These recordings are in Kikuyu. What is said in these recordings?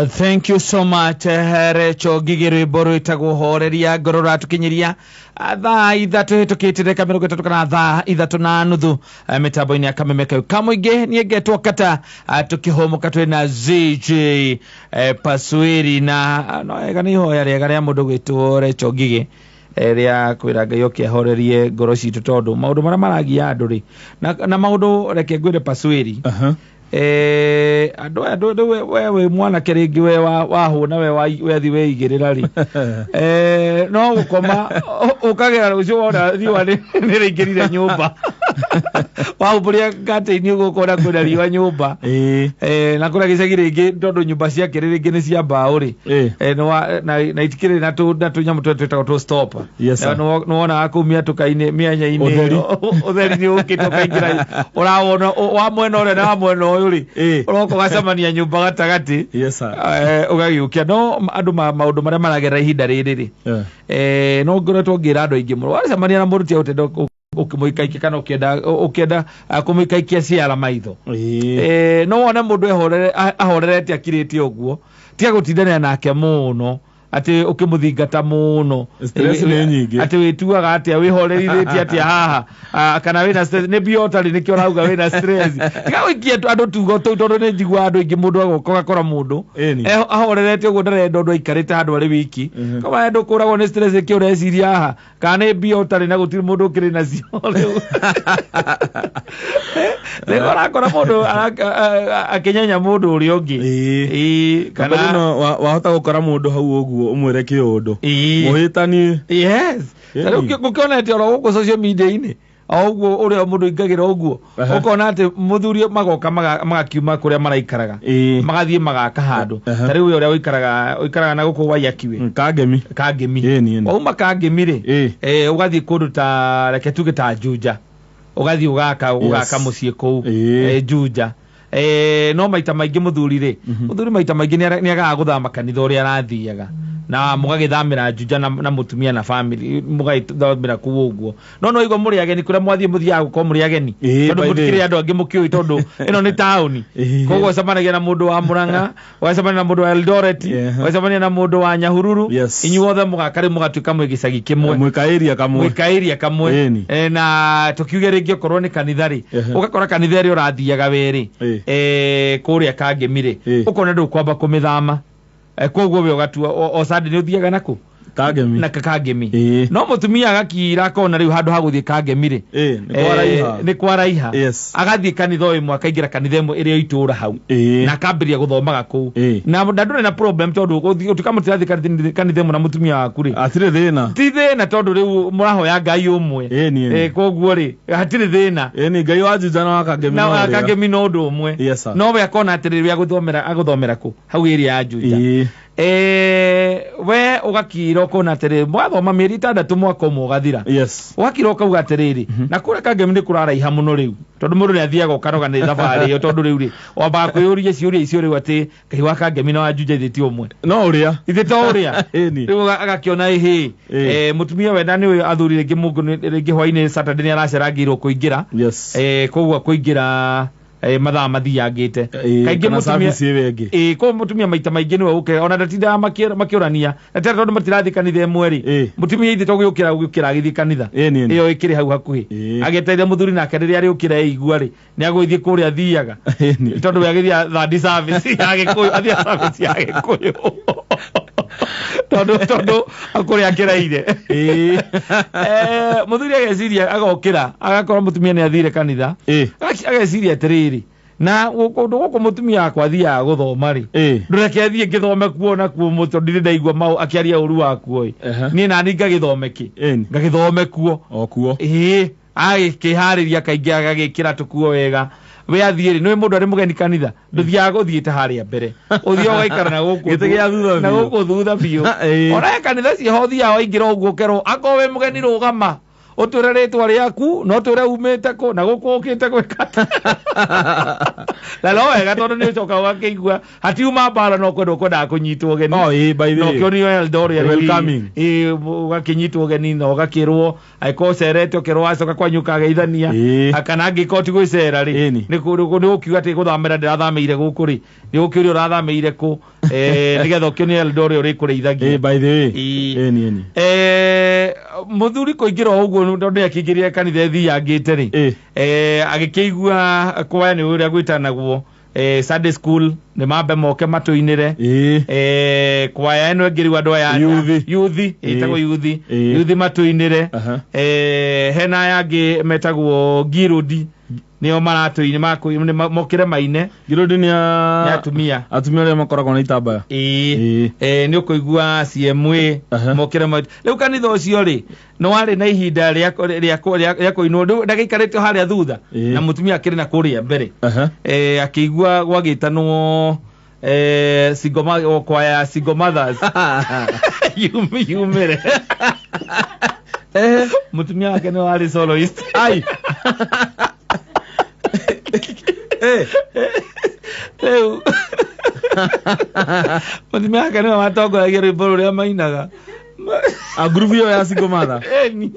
Thank you so much, Recho Ngigĩ. Rwĩmbo rwĩtagwo Horeria Ngoro rũratũkinyĩria thaa 3 hĩtũkĩte ndagĩka 30 kana thaa 3:30 mĩtambo-inĩ ya Kameme kau kamũingĩ. Niĩ ngetwo Kata, tũkĩhũmũka twĩ na ZJ Pasuĩri na no wega nĩ ihoya rĩega rĩa mũndũ gwĩtwo Recho Ngigĩ, rĩa kwĩra Ngai oke ahorerie ngoro citũ, tondũ maũndũ marĩa maragia andũ rĩ na maũndũ, reke ngwĩre Pasuĩri, andũ aya rĩu we wĩ mwanake rĩngĩ, we wahũna, we wethi weigĩrĩra rĩ, no gũkoma ũkagĩra rũciũ wona riũa nĩ rĩingĩrire nyũmba, wahumbũria katĩini ũguo ũkona kwĩna riũa nyũmba. Na kũrĩa gĩcagi rĩngĩ, tondũ nyũmba ciakĩrĩ rĩngĩ nĩ cia mbaũ rĩ, na itikĩrĩ na tũnyamũ tũrĩa twĩtagwo tũ stopper. Yes, sir. Nĩwonaga kũu mĩatũka-inĩ, mĩanya-inĩ. Ũtheri. Ũtheri nĩ ũkĩte ũkaingĩra, ũrawona wa mwena ũrĩa na wa mwena ũyũ rĩ, ũroka ũgacemania nyũmba gatagatĩ. Yes, sir. Ũgagĩũkia no andũ maũndũ marĩa maragerera ihinda rĩrĩ rĩ, no ngoretwo ngĩra andũ aingĩ mũno, wacemania na mũndũ tia gũtenda ũkĩmũikaikia kana ũkĩenda kũmũikaikia ciara maitho. No wone mũndũ ahorerete akirĩte ũguo, tiga gũtindanĩra nake mũno atĩ ũkĩmũthingata mũno. Stress nĩ nyingĩ. Atĩ wĩtuaga atĩa, wĩhorerithĩtie atĩa haha? Kana wĩna stress nĩ mbia ũtarĩ, nĩkĩo ũrauga wĩna stress. Tiga gũikia andũ tugo tũu, tondũ nĩ njiguaga andũ aingĩ, mũndũ agoka ũgakora mũndũ ahorerete ũguo, ndarenda ũndũ, aikarĩte handũ arĩ wiki. Kama ndũkũragwo nĩ stress, ĩkĩ ũreciria haha kana nĩ mbia ũtarĩ na gũtirĩ mũndũ ũkĩrĩ nacio. Rĩu rĩu ũrakora mũndũ akĩnyenya mũndũ ũrĩa ũngĩ. Kana kana no wahota gũkora mũndũ hau ũguo ũmwĩre kĩũndũ mũhĩtani. Yes. Rĩu gũkĩonete oro gũkũ social media-inĩ o ũguo ũrĩa mũndũ aingagĩra ũguo, ũkona atĩ mũthuri magoka magakiuma kũrĩa maraikaraga, magathiĩ magaka handũ. Ta rĩu we ũrĩa ũikaraga na gũkũ Waiyaki Kangemi. Kangemi. Ĩni, ĩni. Wauma Kangemi rĩ, ũgathiĩ kũndũ ta, reke tuge ta Juja, ũgathiĩ ũgaka mũciĩ kũu, Juja. No maita maingĩ mũthuri rĩ, mũthuri maita maingĩ nĩ agaga gũthama kanitha ũrĩa arathiaga na mũgagĩthamĩra Juja na mũtumia na family, mũgagĩthamĩra kũu ũguo. No igua mũrĩ ageni kũrĩa mwathiĩ, mũthiaga gũkorwo mũrĩ ageni, tondũ by the mũtikĩrĩ andũ angĩ mũkĩũĩ, tondũ ĩno nĩ taũni. Koguo ũcemanagia na mũndũ wa Murang'a, ũgacemania na mũndũ wa Eldoret, ũgacemania na mũndũ wa Nyahururu. Inyuothe mũgaka rĩu mũgatuĩka mwĩ gĩcagi kĩmwe. Mwĩka area kamwe. Mwĩka area kamwe. Na tukiuge rĩngĩ okorwo nĩ kanitha rĩ, ũgakora kanitha ĩrĩa ũrathiaga werĩ, kũrĩa Kangemi rĩ, ũkona ndũkwamba kũmĩthama. Koguo we ũgatua o Sunday nĩ ũthiaga nakũ? Kangemi. Na Kangemi. No mũtumia agakira akona rĩu handũ ha gũthiĩ Kangemi rĩ, Nĩ kwaraiha. Nĩ kwaraiha. Agathiĩ kanitha o ĩmwe, akaingĩra kanitha ĩmwe ĩrĩa itũũra hau, na akambĩrĩria gũthomaga kũu, na ndũrĩ na problem, tondũ gũtuĩka mũtirathiĩ kanitha ĩmwe na mũtumia waku rĩ, Hatirĩ thĩna. Ti thĩna, tondũ rĩu mũrahoya Ngai ũmwe. Ĩni, ĩni. Koguo rĩ, hatirĩ thĩna. Ĩni, Ngai wa Juja na wa Kangemi na no ũrĩa. Kangemi no ũndũ ũmwe. Yes, sir. No we akona atĩrĩrĩ, agũthomera kũ hau area ya Juja. We ũgakira ũkona atĩrĩrĩ, mwathoma mĩeri 6, mwaka ũmwe ũgathira. Ũgakira ũkauga atĩrĩrĩ, na kũrĩa Kangemi nĩ kũraraiha mũno rĩu, tondũ mũndũ nĩ athiaga ũkanoga nĩ thabarĩ ĩyo, tondũ rĩu rĩ, wambaga kwĩyũria ciũria icio rĩu atĩ Ngai wa Kangemi na wa Juja ithe ti ũmwe? No ũrĩa. Ithe to ũrĩa. Ĩni. Rĩu agakĩona ĩhĩ, mũtumia wenda nĩ ũyũ athuri rĩngĩ mũngũ rĩngĩ hwainĩ Saturday nĩ aracerangĩirwo kũingĩra. Koguo akũingĩra mathaa mathiangĩte. Kaingĩ kana mũtumia service ĩyo ĩngĩ. Koguo mũtumia maita maingĩ nĩwe ũkĩra, ona ndatindaga makĩũrania na tena, tondũ matirathiĩ kanitha ĩmwe rĩ, mũtumia ithe to gũkĩra agĩthiĩ kanitha Ĩni, ĩni. ĩyo ĩkĩrĩ hau hakuhĩ, agĩetereire mũthuri nake rĩrĩa arĩũkĩra eigua rĩ, nĩ agũgĩthiĩ kũrĩa athiaga, tondũ we agĩthiĩ third service ya Gĩkũyũ, athiĩ service ya Gĩkũyũ, tondũ kũrĩa akĩraire. Mũthuri ageciria, agokĩra agakora mũtumia nĩ athire kanitha. Ageciria atĩrĩrĩ, na kũndũ gũkũ mũtumia wakwa athiaga gũthoma rĩ, ndũreke athiĩ ngĩthome kuo na kuo, tondũ ndirĩ ndaigua mau akĩaria ũru wakuo ĩ. Niĩ nani ngagĩthome kĩ? Ngagĩthome kuo. O kuo. Ĩĩ, agĩkĩharĩria kaingĩ agagĩkĩra tũkuo wega, we athiĩ rĩ, nĩwe mũndũ arĩ mũgeni kanitha, ndũthiaga gũthiĩte harĩa mbere, ũthiaga ũgaikara na gũkũ Gĩtĩ gĩa thutha na biũ. gũkũ thutha biũ. Ona he kanitha ciĩho ũthiaga waingĩra ũguo ũkerwo, akorwo wĩ mũgeni rũgama ũtwĩre rĩtwa rĩaku na ũtwĩre umĩte kũ na gũkũ ũkĩte gwĩka atĩa. Na no wega, tondũ nĩ ũcokaga ũgakĩigua hatiuma mbara, no kwenda ũkwendaga kũnyitwo ũgeni. Oh, ĩĩ, by the Na way. ũkĩonio Eldoret rĩ, Welcoming. Ĩĩ, ũgakĩnyitwo ũgeni na ũgakĩrwo angĩkorwo ũcerete, ũkerwo wacoka kwanyu ũkageithania. Kana angĩkorwo ti gwĩcera rĩ, nĩ gũkiuga atĩ gũthamĩra ndĩrathamĩire gũkũ rĩ, nĩ gũkĩũria ũrathamĩire kũ. Nĩgetha ũkĩonie elder ũrĩa ũrĩkũrĩithagia. By the way. Ĩĩ. Ĩni ĩni. Mũthuri kũingĩra o ũguo tondũ nĩakĩingĩrire kanitha ĩthiangĩte rĩ, agĩkĩigua kwaya nĩ ũrĩa gwĩtanagwo, Sunday school nĩ mambe moke matũinĩre. Kwaya ĩno ĩngĩ rĩu andũ aya Yuthi. Yuthi ĩtagwo yuthi. Yuthi matũinĩre. Aha. Hena aya angĩ metagwo ngirũndi, nĩo maratũine mokĩre maine. Ngirũndi nĩ nĩ a atumia. Atumia arĩa makoragwo na itambaya. Ĩĩ. Ĩĩ. Nĩ ũkũigua CMA mokĩre rĩu kanitha ũcio rĩ nĩ warĩ na ihinda rĩa kũinwo, rĩu ndagĩikarĩte harĩa thutha na mũtumia akĩrĩ na kũrĩa mbere. Aha. Akĩigua gwagĩtanwo kwaya single mothers yumĩre. Mũtumia wake nĩ warĩ soloist. Ai. Rĩu mũtumia wake nĩwe watongoragia rwĩmbo rũrĩa mainaga. A group ĩyo ya single mother. Ĩni.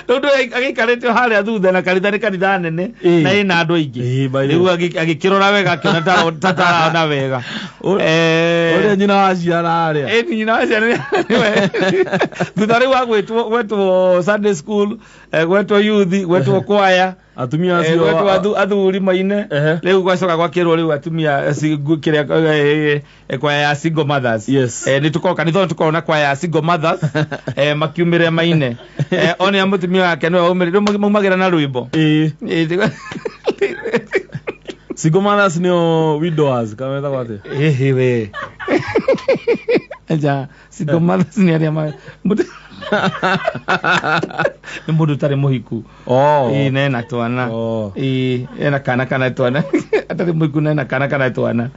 Rĩu ndũ agĩikarĩte o harĩa thutha na kanitha nĩ kanitha nene na ĩna andũ aingĩ. By the Rĩu way. agĩkĩrora wega akĩona ta tarona wega. Ũrĩa nyina wa ciana arĩa. Ĩni, nyina wa ciana nĩwe. Thutha rĩu wa gwĩtwo Sunday school, gwetwo youth, gwetwo kwaya, Atumia acio gwetwo athuri maine. Rĩu gwacoka gwakĩrwo rĩu atumia kĩrĩa kwaya ya single mothers. Yes. Nĩ tũkorwo kanitha nĩ tũkorwo na kwaya ya single mothers, makiumĩre maine. One ya mũtumia wake nĩwe waumĩrire, rĩu maumagĩra na rwĩmbo. Single mothers nĩo widowers kana metagwo atĩa? Ĩhĩ we. Aja, single mothers nĩ arĩa nĩ mũndũ ũtarĩ mũhiku. Oh. Ĩĩ, na ena twana. Oh. Ĩĩ, ena kana kana twana. Atarĩ mũhiku na ena kana kana twana.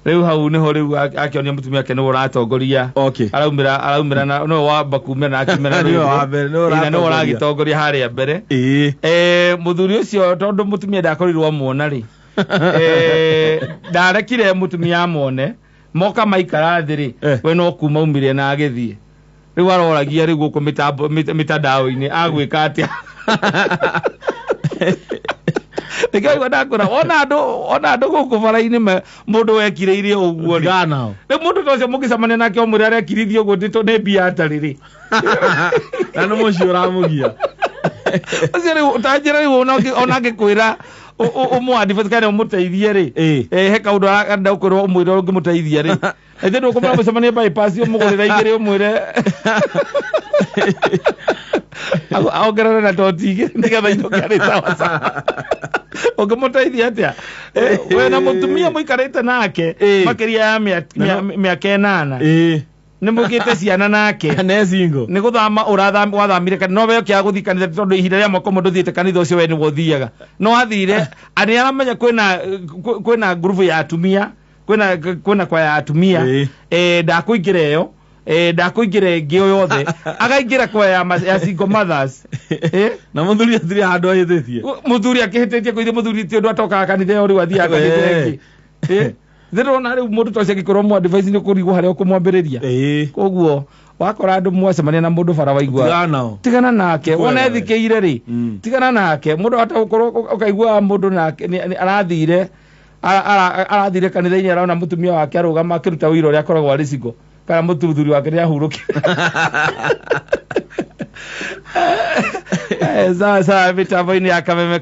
Rĩu hau nĩho rĩu akĩonia mũtumia wake nĩwe ũratongoria. Okay. Araumĩra na nĩwe wamba kumĩra na akiumĩra na Nĩwe rwĩmbo. wa mbere, nĩwe Ĩĩ, na nĩwe ũratongoria. ũragĩtongoria harĩa mbere. Mũthuri ũcio tondũ mũtumia ndakorirwo amuona rĩ, ndarekire mũtumia amwone, moka maikara thĩ rĩ, we no kuma aumire na agĩthiĩ. Rĩu aroragia rĩu gũkũ mĩtandao-inĩ agwĩka atĩa. Nĩkĩo waigua ndakwĩra ona andũ gũkũ bara-inĩ mũndũ wekirĩire ũguo rĩ. Tigana nao. Rĩu mũndũ ta ũcio mũngĩcemania nake ũmwĩre arekirithio ũguo nĩ mbia atarĩ rĩ. Na nĩ mũciĩ ũramũgia. Ũcio rĩu ta njĩra rĩu ona angĩkwĩra ũmũ-advise kana ũmũteithie rĩ, he kaũndũ arenda gũkwĩrwo ũmwĩre ũngĩmũteithia rĩ, ithe ndũkũmwĩra mũcemanie bypass ũmũgũrĩre igĩrĩ ũmwĩre ongerere na toti igĩrĩ nĩgetha inũke arĩ sawa sawa. Ũngĩmũteithia atĩa? We na mũtumia mũikarĩte nake makĩria ya mĩaka 8. Nĩ mũgĩte ciana nake. Ne single. Nĩ gũthama wathamire kanitha, no we ũkĩaga gũthiĩ kanitha tondũ ihinda rĩa mwaka ũmwe ndũthiĩte kanitha ũcio we nĩguo ũthiaga. No athire, nĩ aramenya kwĩna ngurubu ya atumia, kwĩna kwaya ya atumia. Ndakũingĩra ĩyo, ndakũingĩra ĩngĩ o yothe, akaingĩra kwaya ya single mothers. Na mũthuri atirĩ handũ ahĩtĩtie. Mũthuri akĩhĩtĩtie kũithĩ mũthuri ti ũndũ atokaga kanitha ĩyo rĩu athiaga kanitha ĩngĩ. Ndĩrona rĩu mũndũ ta ũcio angĩkorwo mũ advise nĩ ũkũrigwo harĩa ũkũmwambĩrĩria. Koguo wakora andũ mwacemania na mũndũ bara waigua Tigana nao. Tigana nake. Kwega Wona we. ethikĩire rĩ, tigana nake. Mũndũ ata gũkorwo ũkaigua mũndũ nake arathire arathire kanitha-inĩ arona mũtumia wake arũgama akĩruta ũira ũrĩa akoragwo arĩ single kana mũthuri wake nĩ ahurũkire. Sawa sawa, mĩtambo-inĩ ya Kameme.